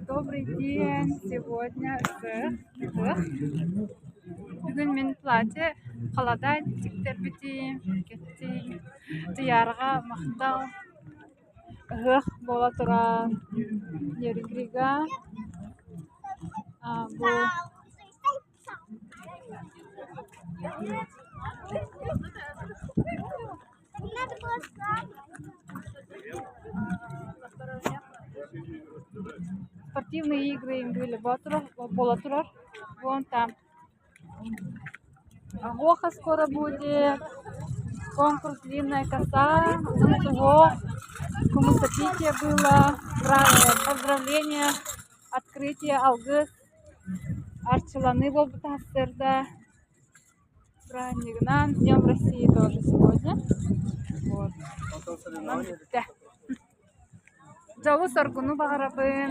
Добрый день! Сегодня ыһыах, ыһыах. Бүгүн мин платье халадаай тиктэрбитим, кэттим. Туйаараҕа махтал. Ыһыах буола турар Нерюнгрига. Бу Спортивные игры были буола турар. Вон там Агоха скоро будет, конкурс "Длинная коса", уһун кумысопитие было, поздравление, открытие, алгыс, арчыланыы буолбута сарсыарда. Бырааһынньыгынан Днем России тоже сегодня. Вот. Онон бүттэ. Дьолу-соргуну баҕарабын.